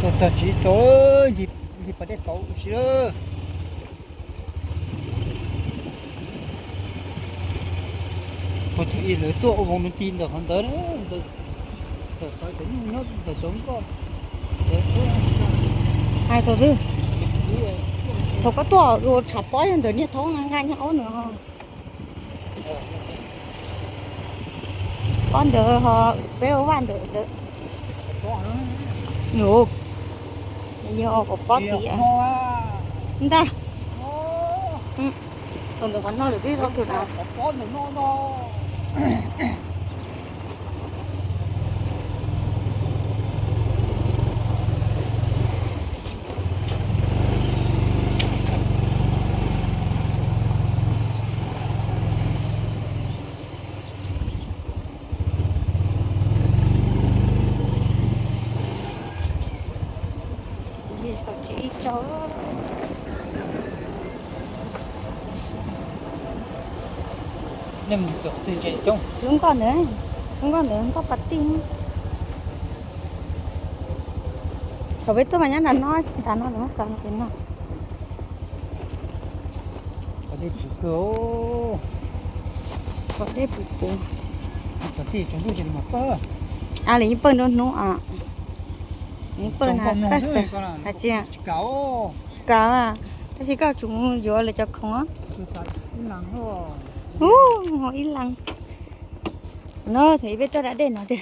Txog tsis tau, ncig pas dej tauv si lawm. Puag thaum ub lawv tuaj ua voo ntu ti ntawm qhov ntawd, ntawm cov nyuj nyob ntawm cov nkoj. Hais thaum twg? Thaum koj tuaj ua tshav pob yog ntawm niag thaub nqa nqa niag aub nws ho. Pob ntawd ho peb ua vaj ntawm ntawd. Yog kom pob tias ntag. Thaum ntawd qhov no lawm twb tau tus na. Lub nkoj ntawd, lub nkoj ntawd nkoj pas tij. Thaum peb tuaj mas nyob nram no, tsis tas no lawv muab txav no ces no. Qhov dej puv kawg. Qhov dej puv puv. Qhov dej tsaus ntuj ces nws mam pawg. A, lawv yeej pawg nruab hnub os. Yeej pawg na, koj xav hais tsis kav, tab sis koj tsum mus yuav lawv cov khoom os. Ub, ib leeg. No thaum ub peb tuaj da dej no tiag.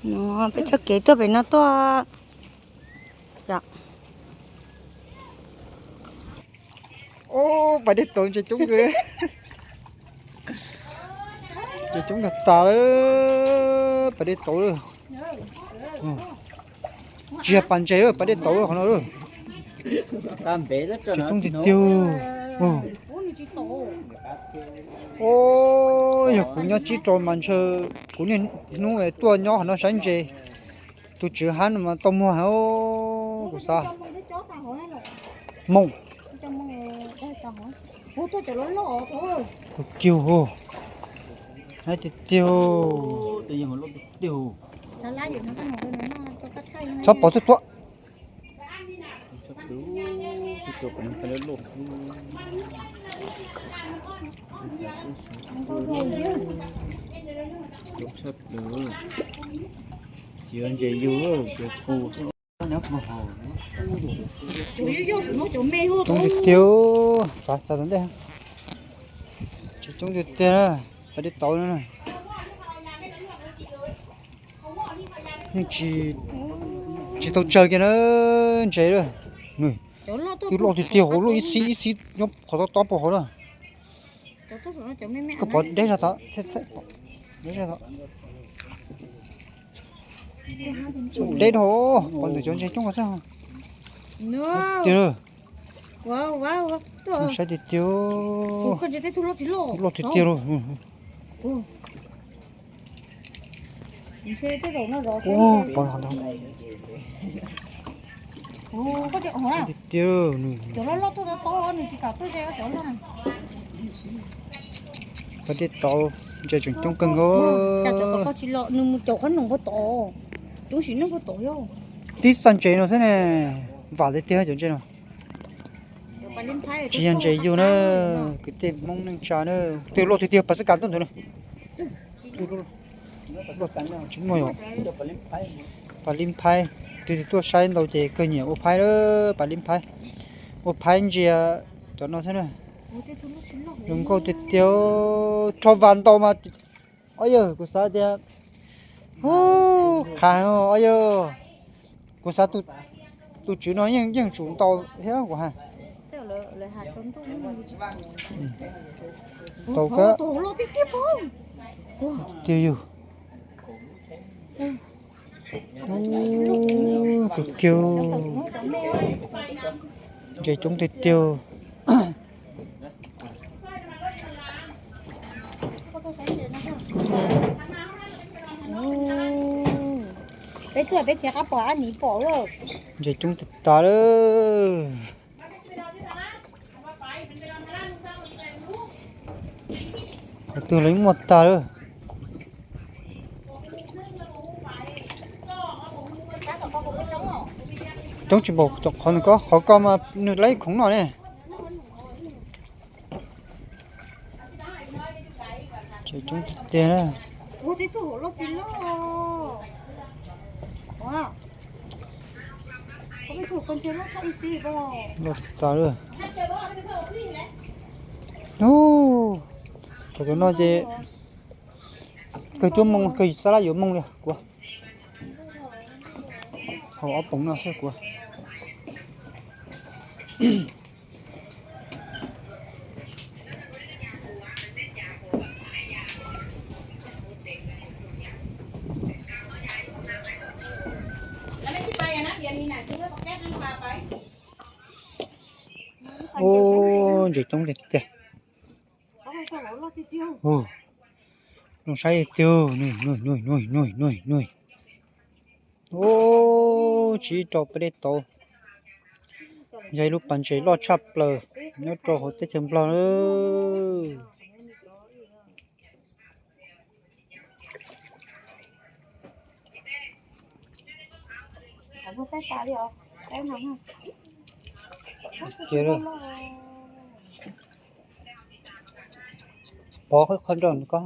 No peb txoj kev tuaj pem no tuaj. Ub, pas dej tauv ntse coob kawg. Ntse coob tag tas lawm, pas dej tauv lawm. Tsis yog pas ntses lawm, pas dej tauv lawm qhov no lawm. Ntse coob tiag tiag. Ub, yog kuv nyob tsib rau mas ntshe kuv niaj hnub tuaj nyob qhov no saib ntses. Tus tswv hab no mas tau muag heev, kuv xav. Moos. Tus kiug, hais tiag tiag. Txhob pov txhub tuaj. Coob tiag tiag, txav txav tom ntej. Tsis coob tiag tiag na, pas dej tauv na. Yeej tsis tau tsawg kiag na, ntses lawm. Twb loj tiag tiag, hauv lub ib xib ib xib nyob qhov tob tob puag hauv na. Koj pov deb zog tod, deb zog tod. Deb dhau, pov ntawm cov ntses coob kawg xwb. Tiag, saib tiag tiag. Loj tiag tiag lauj. Ub, pov ntawm tiag tiag. Pas dej tauv ntses tseem coob kawg nkaus. Tib xav ntses no xwb ne, vam tiag tiag cov ntses no. Tsis yog ntses yug na, kwv tij Hmoob neej tsa na. Twb loj tiag tiag, pas xab kas tuaj ntawd na. Tsis muaj yom. Pas lib phaib, twb tuaj saib ntau ces kawg nyiam ua phaib lawm, pas lib phaib. Ua phaib ntsia cov no xwb na. Zoo nkauj tiag tiag, rho vas ntau mas. Ob yawg, kuv xav tias, hu, qhav, ob yawg, kuv xav tus tswv no yeej tsum ntau thiab kuv hais. Tau kawg tiag yug. Tus kiag, ntses coob tiag tiag. Peb tuaj peb thiaj qab pom ab miv pom lawm. Ntses coob tag tag lawm. Qhov twg los yeej muaj tag lawm. Coob tsis npaum qhov nws ko, qhov ko mas nws laib khoom noj ne. Ces coob tiag tiag na. Loj txav lawm. Ub, cov no ces kawg cuab moo, kawg xab lab yuav moo li kuv. Haus ob poom no xwb kuv. Ub, ntses coob tiag tiag. Ub, zoo saib tiag, nuj nuj nuj nuj nuj nuj. Ub, tsib rau peb dej tauv. Yog ib lub pas ntses loj tshaj plaws nyob rau hauv teb chaws Nplog lawm. Cia, pov qhov nroj ko.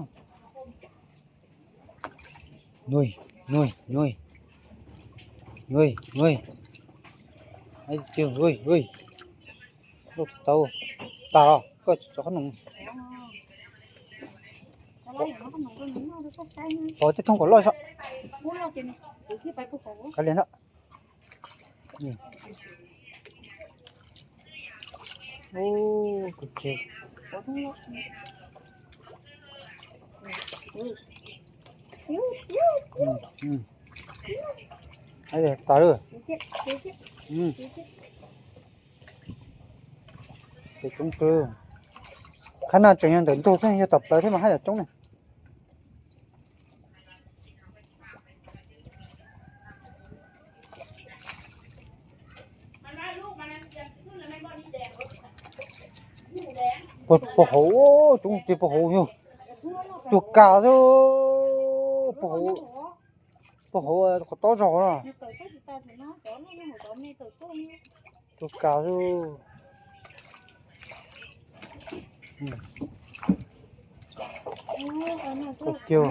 Nuj, nuj, nuj, nuj, nuj. Ua, ua, loj tau, tas los koj cov qhob noom. Pov tej thooj kom loj zog. Kav liam ntag. Tas lawm. Ces coob kawg. Qhab na tseem yog ntawm ntug xwb, yog tom plawv thiab mas haj yam coob ne. Puag hauv, coob tiag puag hauv yog. Cuag kas xwb. Puag hauv, puag hauv qhov tob zog na. Cuag kas xwb. Kiag.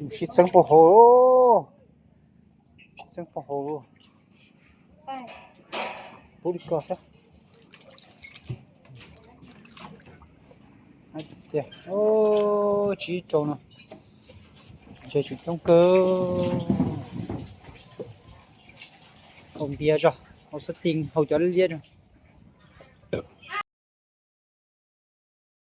Sib txeeb puag hauv, sib txeeb puag hauv. Pub li ko xwb. Tiag, tsib rau no. Ntses tseem coob kawg. Haus npias zog, haus xab tis, haus cov liab liab zog.